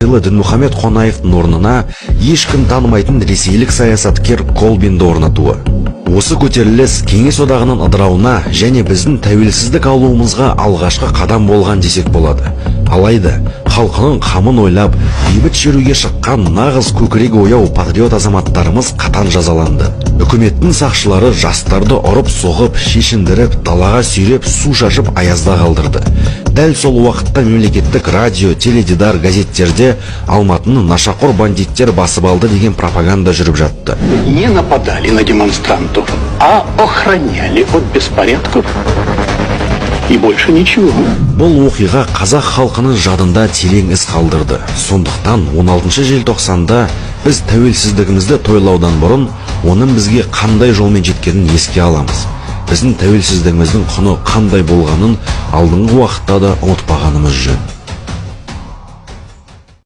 сыйлы Дінмұхамед Қонаевтың орнына ешкім танымайтын ресейлік саясаткер Колбинді орнатуы. Осы көтеріліс Кеңес Одағының ыдырауына және біздің тәуелсіздік алуымызға алғашқы қадам болған десек болады. Алайда халқының қамын ойлап, бейбіт шеруге шыққан нағыз көкірегі ояу патриот азаматтарымыз қатаң жазаланды. Үкіметтің сақшылары жастарды ұрып соғып, шешіндіріп, далаға сүйреп, су шашып, аязда қалдырды. Дәл сол уақытта мемлекеттік радио, теледидар, газеттерде Алматыны нашақор бандиттер басып алды деген пропаганда жүріп жатты. Не нападали на демонстрантов, а охраняли от беспорядков. И больше ничего. Бұл оқиға қазақ халқының жадында терең із қалдырды. Сондықтан 16 желтоқсанда біз тәуелсіздігімізді тойлаудан бұрын оның бізге қандай жолмен жеткенін еске аламыз. Біздің тәуелсіздігіміздің құны қандай болғанын алдыңғы уақытта да ұмытпағанымыз жөн.